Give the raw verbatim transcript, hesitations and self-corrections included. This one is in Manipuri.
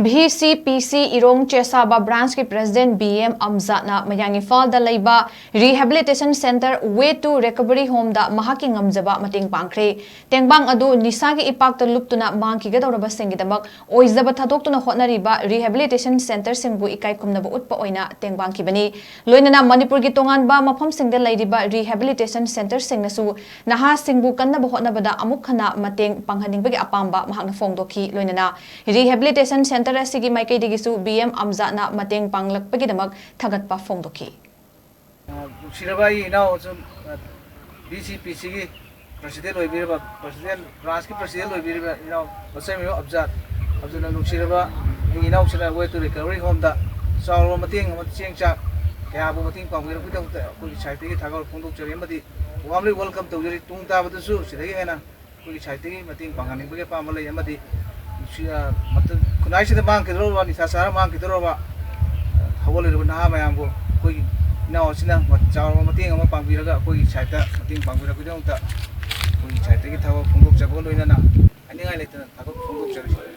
ꯚꯤ ꯁꯤ ꯄꯤ ꯁꯤ ꯏꯔꯣꯡ ꯆꯦꯁꯥꯕ ꯕ꯭ꯔꯥꯟꯁꯀꯤ ꯄ꯭ꯔꯦꯁꯤꯗꯦꯟ ꯕꯤ ꯑꯦꯝ ꯑꯝꯖꯥꯗꯅ ꯃꯌꯥꯡ ꯏꯝꯐꯥꯜꯗ ꯂꯩꯕ rehabilitation centre Way to Recovery Homeꯗ ꯃꯍꯥꯛꯀꯤ ꯉꯝꯖꯕ ꯃꯇꯦꯡ ꯄꯥꯡꯈ꯭ꯔꯦ꯫ ꯇꯦꯡꯕꯥꯡ ꯑꯗꯨ ꯅꯤꯁꯥꯒꯤ ꯏꯄꯥꯛꯇ ꯂꯨꯞꯇꯨꯅ ꯃꯥꯡꯈꯤꯒꯗꯧꯔꯕꯁꯤꯡꯒꯤꯗꯃꯛ ꯑꯣꯏꯖꯕ ꯊꯥꯗꯣꯛꯇꯨꯅ ꯍꯣꯠꯅꯔꯤꯕ ꯔꯤꯍꯦꯕꯤꯂꯤꯇꯦꯁꯟ ꯁꯦꯟꯇꯔꯁꯤꯡꯕꯨ ꯏꯀꯥꯏ ꯈꯨꯝꯅꯕ ꯎꯠꯄ ꯑꯣꯏꯅ ꯇꯦꯡꯕꯥꯡꯈꯤꯕꯅꯤ꯫ ꯂꯣꯏꯅꯅ ꯃꯅꯤꯄꯨꯔꯒꯤ ꯇꯣꯉꯥꯟꯕ ꯃꯐꯝꯁꯤꯡꯗ ꯂꯩꯔꯤꯕ ꯔꯤꯍꯦꯕꯤꯂꯤꯇꯦꯁꯟ ꯁꯦꯟꯇꯔꯁꯤꯡꯅꯁꯨ ꯅꯍꯥꯁꯤꯡꯕꯨ ꯀꯟꯅꯕ ꯍꯣꯠꯅꯕꯗ ꯑꯃꯨꯛ ꯍꯟꯅ ꯃꯇꯦꯡ ꯄꯥꯡꯍꯟꯅꯤꯡꯕꯒꯤ ꯑꯄꯥꯝꯕ ꯃꯍꯥꯛꯅ ꯐꯣꯡꯗꯣꯛꯈꯤ꯫ ꯂꯣꯏꯅꯅ ꯔꯤꯍꯦꯕꯤꯂꯤꯇꯦꯁꯟ ꯁꯦꯟꯇꯔ ꯑꯁꯤꯒꯤ ꯃꯥꯏꯀꯩꯗꯒꯤꯁꯨ ꯕꯤ ꯑꯦꯝ ꯑꯝꯖꯥꯗꯅ ꯃꯇꯦꯡ ꯄꯥꯡꯂꯛꯄꯒꯤꯗꯃꯛ ꯊꯥꯒꯠꯄ ꯐꯣꯡꯗꯣꯛꯈꯤ꯫ ꯅꯨꯡꯁꯤꯔꯕ ꯑꯩ ꯏꯅꯥꯎ ꯁꯨꯝ ꯚꯤ ꯁꯤ ꯄꯤ ꯁꯤꯒꯤ ꯄ꯭ꯔꯁꯤꯗꯦꯟ ꯑꯣꯏꯕꯤꯔꯕ, ꯄ꯭ꯔꯁꯤꯗꯦꯟ, ꯕ꯭ꯔꯥꯟꯁꯀꯤ ꯄ꯭ꯔꯁꯤꯗꯦꯟ ꯑꯣꯏꯕꯤꯔꯤꯕ ꯏꯅꯥꯎ ꯄꯣꯠꯁꯪꯕꯝ ꯑꯝꯖꯥꯗ, ꯑꯗꯨꯅ ꯅꯨꯡꯁꯤꯔꯕ ꯑꯩꯒꯤ ꯏꯅꯥꯎꯁꯤꯅ Way to Recovery Homeꯗ ꯆꯥꯎꯔꯕ ꯃꯇꯦꯡ ꯑꯃ, ꯆꯦꯡ ꯆꯥꯛ ꯀꯌꯥꯕꯨ ꯃꯇꯦꯡ ꯄꯥꯡꯕꯤꯔꯛꯄꯒꯤꯗꯃꯛꯇ ꯑꯩꯈꯣꯏꯒꯤ ꯁꯥꯏꯠꯇꯒꯤ ꯊꯥꯒꯠꯄ ꯐꯣꯡꯗꯣꯛꯆꯔꯤ ꯑꯃꯗꯤ warmly welcome ꯇꯧꯖꯔꯤ꯫ ꯇꯨꯡ ꯇꯥꯕꯗꯁꯨ ꯁꯤꯗꯒꯤ ꯍꯦꯟꯅ ꯑꯩꯈꯣꯏꯒꯤ ꯁꯥꯏꯠꯇꯒꯤ ꯃꯇꯦꯡ ꯄꯥꯡꯍꯟꯅꯤꯡꯕꯒꯤ ꯑꯄꯥꯝꯕ ꯂꯩ ꯑꯃꯗꯤ ꯅꯨꯡꯁꯤ-, ꯑ, ꯃꯇꯝ, ꯈꯨꯟꯅꯥꯏꯁꯤꯗ ꯃꯥꯡꯈꯤꯗꯧꯔꯕ, ꯅꯤꯁꯥ ꯆꯥꯔ ꯃꯥꯡꯈꯤꯗꯧꯔꯕ, ꯑ, ꯍꯧꯒꯠꯂꯛꯂꯤꯕ ꯅꯍꯥ ꯃꯌꯥꯝꯕꯨ ꯑꯩꯈꯣꯏꯒꯤ ꯏꯅꯥꯎ ꯑꯁꯤꯅ ꯃ-, ꯆꯥꯎꯔꯕ ꯃꯇꯦꯡ ꯑꯃ ꯄꯥꯡꯕꯤꯔꯒ ꯑꯩꯈꯣꯏꯒꯤ ꯁꯥꯏꯠꯇ ꯃꯇꯦꯡ ꯄꯥꯡꯕꯤꯔꯛꯄꯒꯤꯗꯃꯛꯇ ꯑꯩꯈꯣꯏꯒꯤ ꯁꯥꯏꯠꯇꯒꯤ ꯊꯥꯒꯠ ꯐꯣꯡꯗꯣꯛꯆꯕꯒ ꯂꯣꯏꯅꯅ ꯍꯥꯏꯅꯤꯡꯉꯥꯏ ꯂꯩꯇꯅ ꯊꯥꯒꯠ ꯐꯣꯡꯗꯣꯛꯆꯔꯤ꯫